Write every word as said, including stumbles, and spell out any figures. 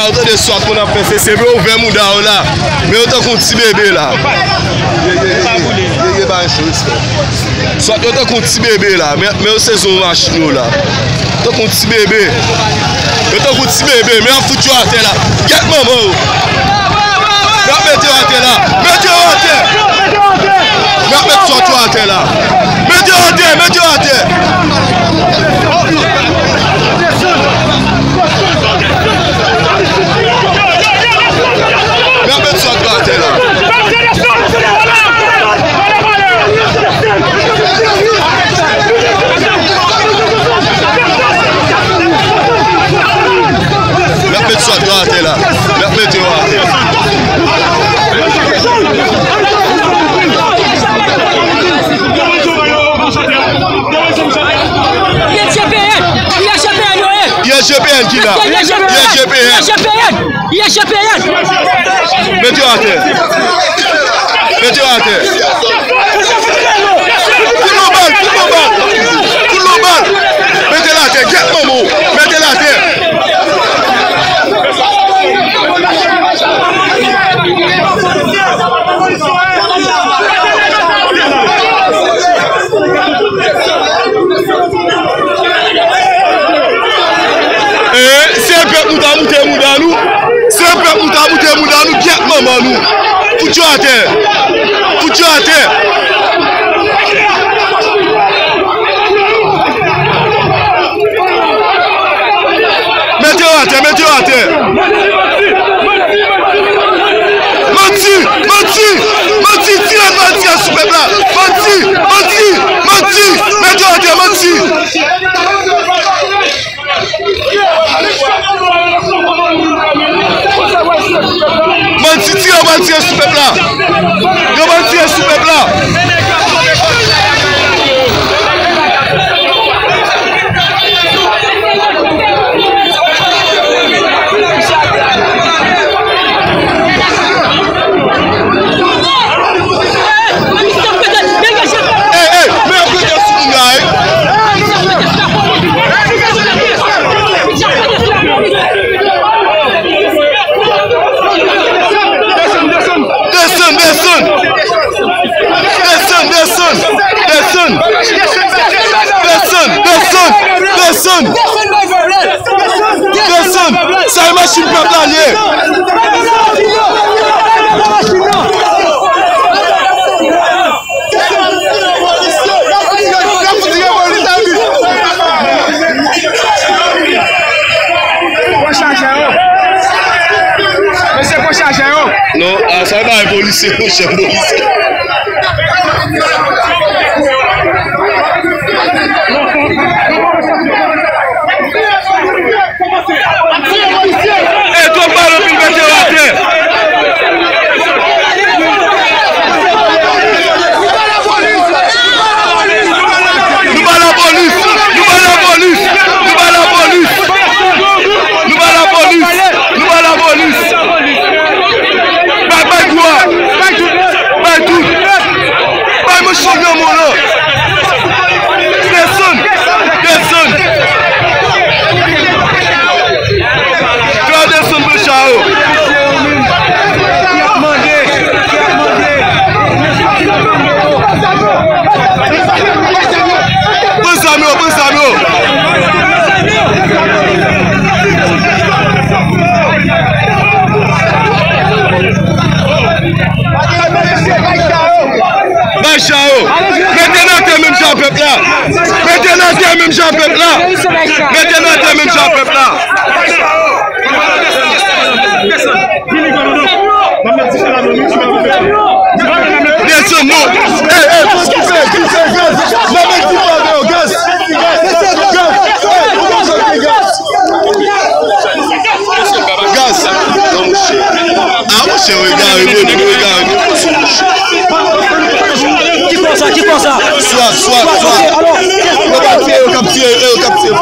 Ou tande swat moun ap fè sese, men ouvè mouda w la. Men yo tankou ti bebe la. Ye, ye, ye, ye, ye, ye, bagay sou respè. Swat yo tankou ti bebe la, men, men yo sezi yon machin yo la. Tankou ti bebe. Yo tankou ti bebe, men y ap fout yo atè la. Gyèt manman w. Y ap mete yo atè la. Mete yo atè. Y ap met swat yo atè la. Mete yo atè, mete yo atè. Y ap met swat yo atè la. Y ap met swat yo atè la. Y ap mete yo atè. I S G P N, I S G P N yo ye. I S G P N ki la. I S G P N. I S G P N. I S G P N. Mete yo atè. Mete yo atè. Fout lòt bal, fout lòt bal. Fout lòt bal. Mete l atè, gyèt manman w. Mete l atè. E, se pèp nou ta moute mouda nou. Se pèp nou ta moute mouda nou, gyèt manman nou. Fout yo atè. Fout yo atè. Mete yo atè, mete yo atè. Manti, manti, manti, tire bandi a sou pèp la. Manti, manti, manti, mete yo atè, manti. Bandi tire, bandi tire sou pèp la. Yo bandi tire sou pèp la. Ey, ey, men yo pete sou moun la, ey. Desann, desann. Desann, desann, desann. Desann, desann, desann. Desann. Sa e machin pèp la l ye. Pran chaje yo. Mesye, pran chaje yo. Non, a, sa e bagay polisye, monchè, polisye. E twòp bal anpil, mete yo atè. Nou ba lapolis, nou ba lapolis, nou ba lapolis. Nou ba lapolis, nou ba lapolis. Bay, bay gwo a. Bay tout, bay tout. Bay manch yo granmoun lan. Desann, desann. Fè yo desann pran cha yo. Pran zam yo, pran zam yo. Bay cha yo. Mete nan tè menm jan pèp la. Mete nan tè menm jan pèp la. Mete nan tè menm jan pèp la. Desann non. Ey, ey, fòk kite, kite gaz. Mwen menm ki pa yo gaz. Gaz. Ey, ou pa fè gaz. Gaz. Non, monchè. A, monchè, w egare, mwen, mwen egare. Ki fè sa, ki fè sa? Swat, swat, swat. Yo pa tiye, yo k ap tiye, yo k ap tiye.